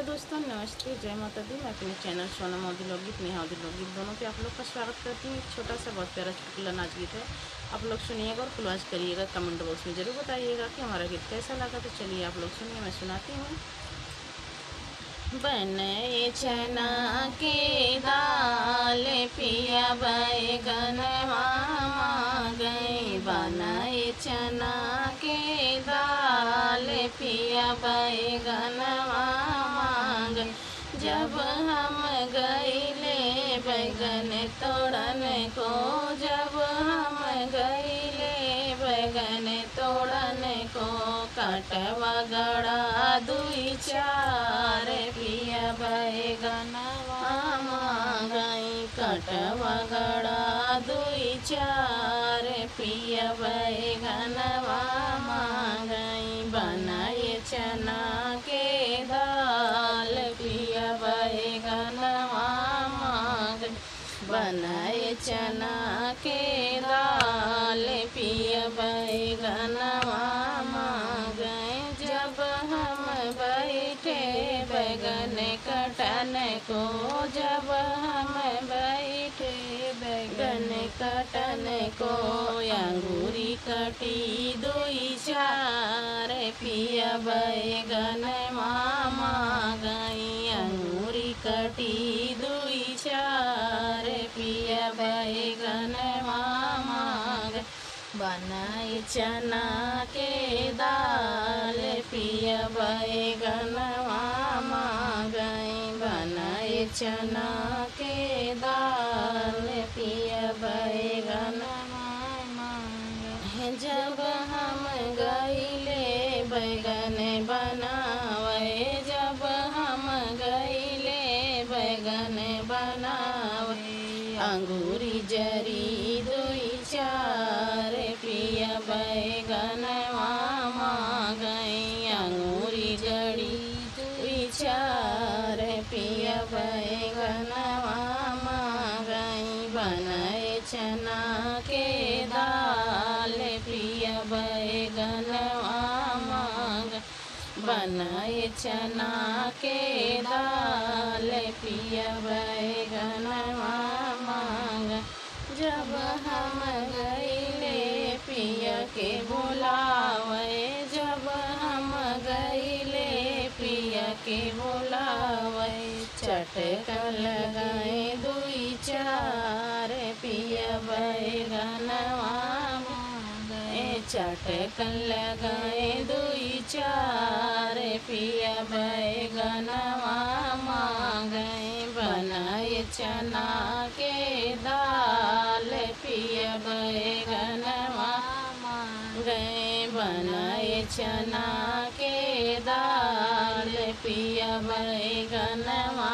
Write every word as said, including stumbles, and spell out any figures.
दोस्तों नमस्ते, जय माता दी। मैं अपने चैनल सोनम अवधी लोकगीत, नेहा अवधी लोकगीत दोनों पे आप लोग का स्वागत करती हूँ। एक छोटा सा बहुत प्यारा चुटकुला नाच गीत है, आप लोग सुनिएगा और फुलवाज करिएगा कमेंट बॉक्स में। ज़रूर बताइएगा कि हमारा गीत कैसा लगा। तो चलिए आप लोग सुनिए, मैं सुनाती हूँ। बने चना के दाल पिया बैगनवा मांगई, बने चना के दाल पिया बैगनवा मांगई। जब हम गईले बैगन तोड़न को, जब हम गईले बैगन तोड़न को, कटवा गड़ा दुई चार पिया बैगनवा मांगई, कटवा गड़ा दुई चार पिया बैगनवा मांगई। बनाए चना के दाल पिया बैगनवा मांगई, बनाए चना के दाल पिया बैगनवा मांगई। जब हम बैठे बैगन कटन को, जब हम बैठे बैगन कटन को, अंगूरी कटी दुई चार पिया बैगनवा मांगई, अंगूरी कटी दुई चार पिया बैगनवा मांगई। बनाए चना के दाल पिया बैगनवा मांगई, बनाए चना के दाल पिया बैगनवा मांगई। जब हम गईले बैगन बनावे, जब हम गईले बैगन बनावे, अंगूरी जरी दुई चार पिया बैगनवा मांगई, अंगूरी जरी दुई चार पिया बैगनवा मांगई। बनाए चना के दाल पिया बैगनवा मांगई, बनाए चना के दाल पिया बैगनवा मांगई। जब हम गईले पिया के बुलावे, जब हम गईले पिया के बुलावे, चटकन लगाए दुई चार पिया बैगनवा मांगई, चटकन लगाए दुई चार पिया बैगनवा मांगई। बनाए चना के दाल पिया बैगनवा मांगई, बनाए चना के दाल पिया बैगनवा